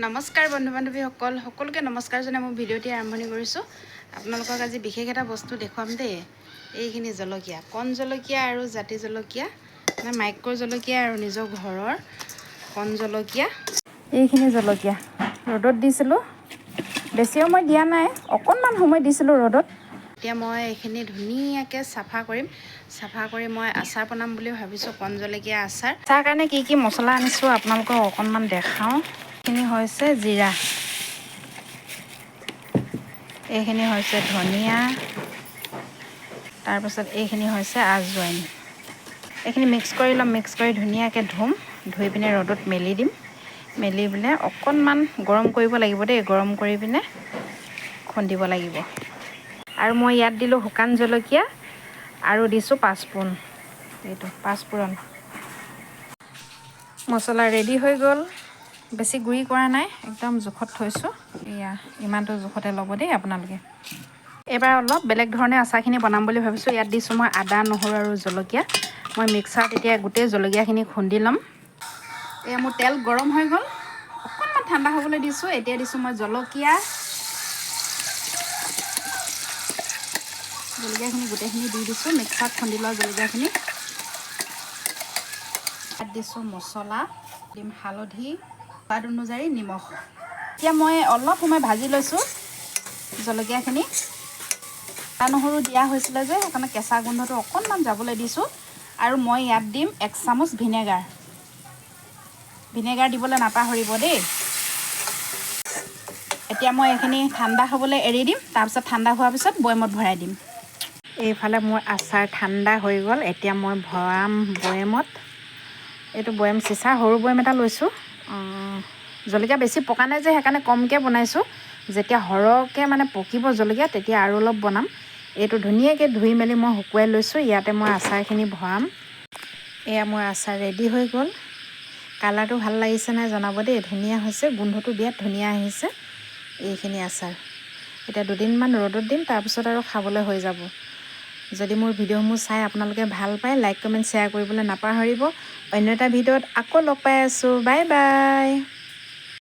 নমস্কাৰ বন্ধু বান্ধৱীসকল, সকলোকে নমস্কাৰ জনাই মোৰ ভিডিঅ'টি আৰম্ভণি কৰিছোঁ। আপোনালোকক আজি বিশেষ এটা বস্তু দেখুৱাম দেই। এইখিনি জলকীয়া, কণ জলকীয়া আৰু জাতি জলকীয়া, মানে মাইক্ৰ' জলকীয়া আৰু নিজৰ ঘৰৰ কণ জলকীয়া। এইখিনি জলকীয়া ৰ'দত দিছিলোঁ, বেছি সময় দিয়া নাই, অকণমান সময় দিছিলোঁ ৰ'দত। এতিয়া মই এইখিনি ধুনীয়াকৈ চাফা কৰিম। চাফা কৰি মই আচাৰ বনাম বুলি ভাবিছোঁ, কণ জলকীয়া আচাৰ। তাৰ কাৰণে কি কি মছলা আনিছোঁ আপোনালোকক অকণমান দেখাওঁ। এইখিনি হৈছে জিৰা, এইখিনি হৈছে ধনিয়া, তাৰপাছত এইখিনি হৈছে আজৱাইন। এইখিনি মিক্স কৰি ল'ম। মিক্স কৰি ধুনীয়াকৈ ধুম, ধুই পিনে ৰ'দত মেলি দিম। মেলি পিনে অকণমান গৰম কৰিব লাগিব দেই। গৰম কৰি পিনে খুন্দিব লাগিব। আৰু মই ইয়াত দিলোঁ শুকান জলকীয়া আৰু দিছোঁ পাঁচফোৰণ। এইটো পাঁচফোৰণ মছলা ৰেডি হৈ গ'ল। বেছি গুড়ি কৰা নাই, একদম জোখত থৈছোঁ। এয়া ইমানটো জোখতে ল'ব দেই আপোনালোকে। এইবাৰ অলপ বেলেগ ধৰণে আচাৰখিনি বনাম বুলি ভাবিছোঁ। ইয়াত দিছোঁ মই আদা, নহৰু আৰু জলকীয়া। মই মিক্সাৰত এতিয়া গোটেই জলকীয়াখিনি খুন্দি ল'ম। এয়া মোৰ তেল গৰম হৈ গ'ল, অকণমান ঠাণ্ডা হ'বলৈ দিছোঁ। এতিয়া দিছোঁ মই জলকীয়া। জলকীয়াখিনি গোটেইখিনি দি দিছোঁ, মিক্সাৰত খুন্দি লোৱা জলকীয়াখিনি। ইয়াত দিছোঁ মছলা, দিম হালধি, সোৱাদ অনুযায়ী নিমখ। এতিয়া মই অলপ সময় ভাজি লৈছোঁ জলকীয়াখিনি। আদা নহৰু দিয়া হৈছিলে যে, সেইকাৰণে কেঁচা গোন্ধটো অকণমান যাবলৈ দিছোঁ। আৰু মই ইয়াত দিম 1 চামুচ ভিনেগাৰ। ভিনেগাৰ দিবলৈ নাপাহৰিব দেই। এতিয়া মই এইখিনি ঠাণ্ডা হ'বলৈ এৰি দিম। তাৰপিছত ঠাণ্ডা হোৱাৰ পিছত বৈয়ামত ভৰাই দিম। এইফালে মোৰ আচাৰ ঠাণ্ডা হৈ গ'ল। এতিয়া মই ভৰাম বৈয়ামত। এইটো বৈয়াম চিচাৰ সৰু বৈয়াম এটা লৈছোঁ। জলকীয়া বেছি পকা নাই যে, সেইকাৰণে কমকৈ বনাইছোঁ। যেতিয়া সৰহকৈ মানে পকিব জলকীয়া, তেতিয়া আৰু অলপ বনাম। এইটো ধুনীয়াকৈ ধুই মেলি মই শুকুৱাই লৈছোঁ। ইয়াতে মই আচাৰখিনি ভৰাম। এয়া মোৰ আচাৰ ৰেডি হৈ গ'ল। কালাৰটো ভাল লাগিছে নাই জনাব দেই। ধুনীয়া হৈছে, গোন্ধটো বিৰাট ধুনীয়া আহিছে। এইখিনি আচাৰ এতিয়া দুদিনমান ৰ'দত দিম, তাৰপিছত আৰু খাবলৈ হৈ যাব। যদি মোৰ ভিডিঅ'সমূহ চাই আপোনালোকে ভাল পায়, লাইক, কমেণ্ট, শ্বেয়াৰ কৰিবলৈ নাপাহৰিব। অন্য এটা ভিডিঅ'ত আকৌ লগ পাই আছোঁ। Bye bye.